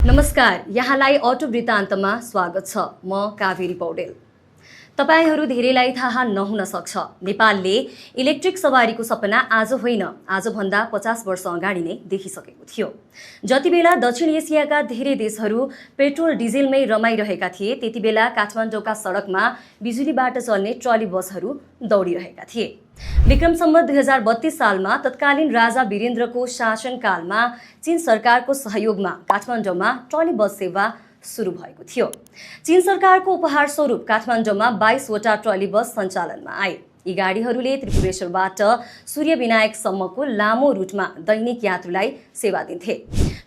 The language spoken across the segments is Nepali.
नमस्कार, यहाँलाई अटो वृत्तान्तमा स्वागत छ। म कावेरी पौडेल। तपाईहरू धेरैलाई थाहा नहुन सक्छ, नेपालले इलेक्ट्रिक सवारीको सपना आज होइन, आजभन्दा 50 वर्ष अगाडि नै देखिसकेको थियो। जतिबेला दक्षिण एसियाका धेरै देशहरू पेट्रोल डिजेलमै रमाइरहेका थिए, त्यतिबेला काठमाडौँका सडकमा बिजुलीबाट चल्ने ट्रली बसहरू दौडिरहेका थिए। विक्रम सम्वत 2032 सालमा तत्कालीन राजा वीरेन्द्रको शासनकालमा चीन सरकारको सहयोगमा काठमाडौँमा ट्रली बस सेवा सुरु भएको थियो। चीन सरकारको उपहार स्वरूप काठमाडौँमा 22 वटा ट्रली बस सञ्चालनमा आए। यी गाडीहरूले त्रिपुरेश्वरबाट सूर्यविनायकसम्मको लामो रुटमा दैनिक यात्रुलाई सेवा दिन्थे।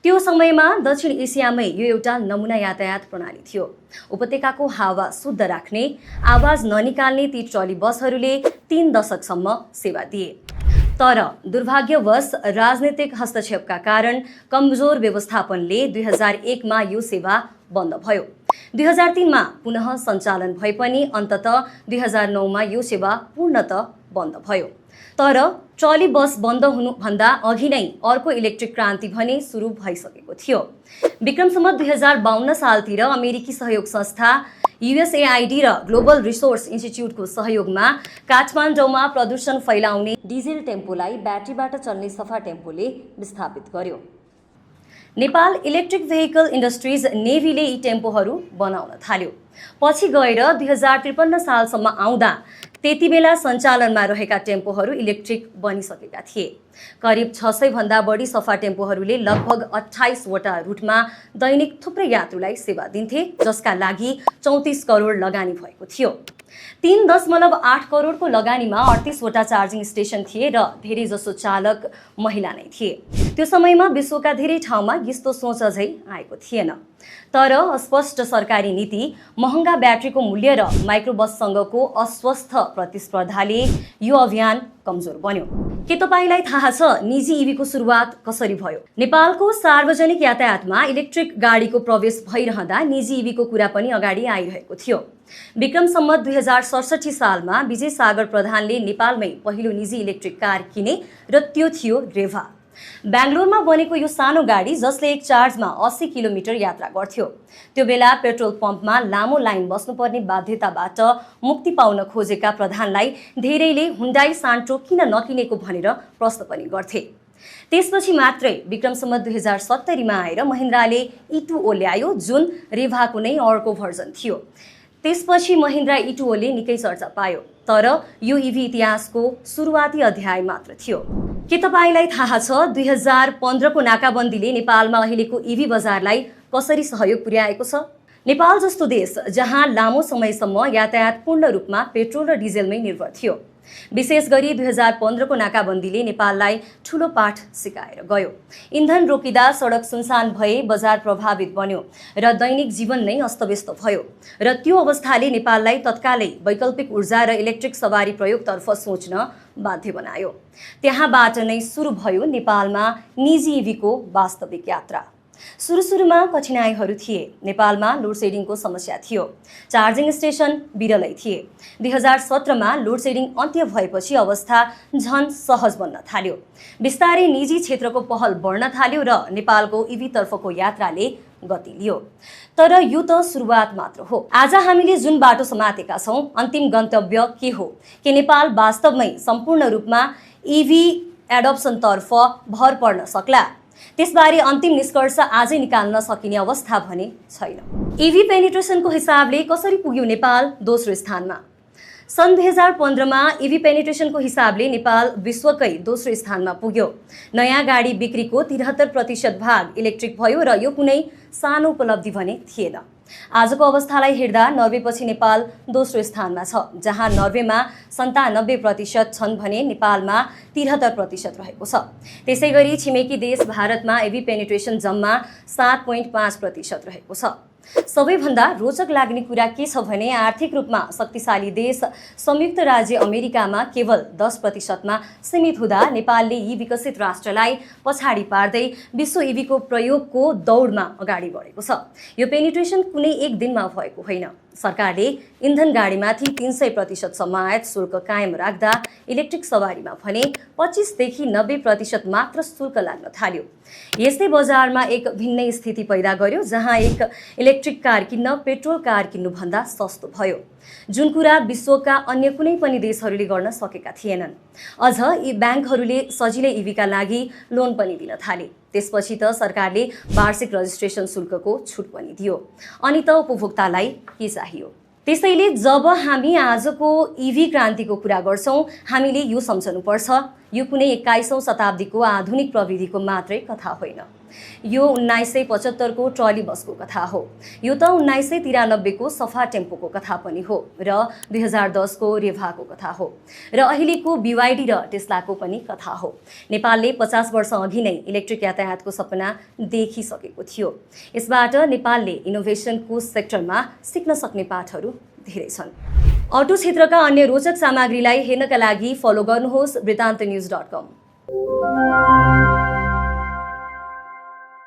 त्यो समयमा दक्षिण एसियामै यो एउटा नमुना यातायात प्रणाली थियो। उपत्यकाको हावा शुद्ध राख्ने, आवाज ननिकाल्ने ती ट्रली बसहरूले 3 दशकसम्म सेवा दिए। तर दुर्भाग्यवश राजनीतिक हस्तक्षेपका कारण कमजोर व्यवस्थापनले 2001 मा यो सेवा बन्द भयो। 2003 मा पुनः सञ्चालन भए पनि अन्ततः 2009 मा यो सेवा पूर्णतः बन्द भयो। तर ट्रली बस बन्द हुनुभन्दा अघि नै अर्को इलेक्ट्रिक क्रान्ति भने सुरु भइसकेको थियो। विक्रम सम्वत 2052 सालतिर अमेरिकी सहयोग संस्था USAID र ग्लोबल रिसोर्स इन्स्टिच्युटको सहयोगमा काठमाडौँमा प्रदूषण फैलाउने डिजेल टेम्पोलाई ब्याट्रीबाट चल्ने सफा टेम्पोले विस्थापित गर्यो। नेपाल इलेक्ट्रिक भेहिकल इन्डस्ट्रिज नेभीले यी टेम्पोहरू बनाउन थाल्यो। पछि गएर 2053 सालसम्म आउँदा त्यतिबेला सञ्चालनमा रहेका टेम्पोहरू इलेक्ट्रिक बनिसकेका थिए। करिब 600 भन्दा बढी सफा टेम्पोहरूले लगभग 28 वटा रुटमा दैनिक थुप्रै यात्रुलाई सेवा दिन्थे, जसका लागि 34 करोड लगानी भएको थियो। 3.8 करोडको लगानीमा 38 वटा चार्जिङ स्टेसन थिए र धेरै जसो चालक महिला नै थिए। त्यो समयमा विश्वका धेरै ठाउँमा यस्तो सोच अझै आएको थिएन। तर अस्पष्ट सरकारी नीति, महँगा ब्याट्रीको मूल्य र माइक्रोबससँगको अस्वस्थ प्रतिस्पर्धाले यो अभियान कमजोर बन्यो। के तपाईलाई थाहा छ निजी इभीको सुरुवात कसरी भयो? नेपालको सार्वजनिक यातायातमा इलेक्ट्रिक गाडीको प्रवेश भइरहँदा निजी इभीको कुरा पनि अगाडि आइरहेको थियो। विक्रम सम्वत 2067 सालमा विजय सागर प्रधानले नेपालमै पहिलो निजी इलेक्ट्रिक कार किने र त्यो थियो रेभा। बेंगलोरमा बनेको यो सानो गाडी जसले एक चार्जमा 80 किलोमिटर यात्रा गर्थ्यो। त्यो बेला पेट्रोल पम्पमा लामो लाइन बस्नुपर्ने बाध्यताबाट मुक्ति पाउन खोजेका प्रधानलाई धेरैले हुन्डाई सान्ट्रो किन नकिनेको भनेर प्रश्न पनि गर्थे। त्यसपछि मात्रै विक्रम सम्वत 2070 मा आएर महिन्द्राले E2O ल्यायो, जुन रेभाको नै अर्को भर्जन थियो। त्यसपछि महिन्द्रा E2O ले निकै चर्चा पायो, तर यो इभी इतिहासको सुरुवाती अध्याय मात्र थियो। के तपाईलाई थाहा छ 2015 को नाकाबन्दीले नेपालमा अहिलेको इभी बजारलाई कसरी सहयोग पुर्याएको छ? नेपाल जस्तो देश जहाँ लामो समयसम्म यातायात पूर्ण रूपमा पेट्रोल र डिजेलमै निर्भर थियो, विशेष गरी 2015 को नाकाबन्दीले नेपाललाई ठूलो पाठ सिकाएर गयो। इन्धन रोकिँदा सडक सुनसान भए, बजार प्रभावित बन्यो र दैनिक जीवन नै अस्तव्यस्त भयो र त्यो अवस्थाले नेपाललाई तत्कालै वैकल्पिक ऊर्जा र इलेक्ट्रिक सवारी प्रयोगतर्फ सोच्न बाध्य बनायो। त्यहाँबाट नै सुरु भयो नेपालमा निजी इभीको वास्तविक यात्रा। सुरुमा कठिनाइहरू थिए। नेपालमा लोड सेडिङको समस्या थियो, चार्जिङ स्टेसन बिरलै थिए। 2017 मा लोड सेडिङ अन्त्य भएपछि अवस्था झन सहज बन्न थाल्यो। बिस्तारै निजी क्षेत्रको पहल बढ्न थाल्यो र नेपालको इभी तर्फको यात्राले गति लियो। तर यो त सुरुवात मात्र हो। आज हामीले जुन बाटो समातेका छौं, अन्तिम गन्तव्य के हो? के नेपाल वास्तवमै सम्पूर्ण रूपमा इभी एडप्सनतर्फ भर पर्न सक्ला? त्यसबारे अन्तिम निष्कर्ष आजै निकाल्न सकिने अवस्था भने छैन। इभी पेनिट्रेसनको हिसाबले कसरी पुग्यो नेपाल दोस्रो स्थानमा? सन् 2015 मा इभी पेनिट्रेसनको हिसाबले नेपाल विश्वकै दोस्रो स्थानमा पुग्यो। नयाँ गाडी बिक्रीको 73% भाग इलेक्ट्रिक भयो र यो कुनै सानो उपलब्धि भने थिएन। आजको अवस्थालाई हेर्दा नर्वेपछि नेपाल दोस्रो स्थानमा छ, जहाँ नर्वेमा 97% छन् भने नेपालमा 73% रहेको छ। त्यसैगरी छिमेकी देश भारतमा इभी पेनिट्रेसन जम्मा 7.5% रहेको छ। सबैभन्दा रोचक लाग्ने कुरा के छ भने आर्थिक रूपमा शक्तिशाली देश संयुक्त राज्य अमेरिकामा केवल 10% मा सीमित हुँदा नेपालले यी विकसित राष्ट्रलाई पछाडि पार्दै विश्व इभीको प्रयोगको दौडमा अगाडि बढेको छ। यो पेनिट्रेसन कुनै एक दिनमा भएको होइन, सरकारले इन्धन गाडीमाथि 300% आयात शुल्क कायम राख्दा इलेक्ट्रिक सवारीमा भने 25 देखि 90% मात्र शुल्क लाग्न थाल्यो। यसले बजारमा एक भिन्नै स्थिति पैदा गर्यो, जहाँ एक इलेक्ट्रिक कार किन्न पेट्रोल कार किन्नुभन्दा सस्तो भयो, जुन कुरा विश्वका अन्य कुनै पनि देशहरूले गर्न सकेका थिएनन्। अझ यी ब्याङ्कहरूले सजिलै इभीका लागि लोन पनि दिन थाले। त्यसपछि त सरकारले वार्षिक रजिस्ट्रेसन शुल्कको छुट पनि दियो। अनि त उपभोक्तालाई के चाहियो? त्यसैले जब हामी आजको इभी क्रान्तिको कुरा गर्छौँ, हामीले यो सम्झनुपर्छ, यो कुनै 21औं शताब्दीको आधुनिक प्रविधिको मात्रै कथा होइन। यो 1975 को ट्रली बसको कथा हो। यो त 1993 को सफा टेम्पोको कथा पनि हो र 2010 को रेभाको कथा हो र अहिलेको BYD र टेस्लाको पनि कथा हो। नेपालले 50 वर्ष अघि नै इलेक्ट्रिक यातायातको सपना देखिसकेको थियो। यसबाट नेपालले इनोभेसनको सेक्टरमा सिक्न सक्ने पाठहरू धेरै छन्। अटो क्षेत्रका अन्य रोचक सामग्रीलाई हेर्नका लागि फलो गर्नुहोस् वृत्तान्तन्यूज.com।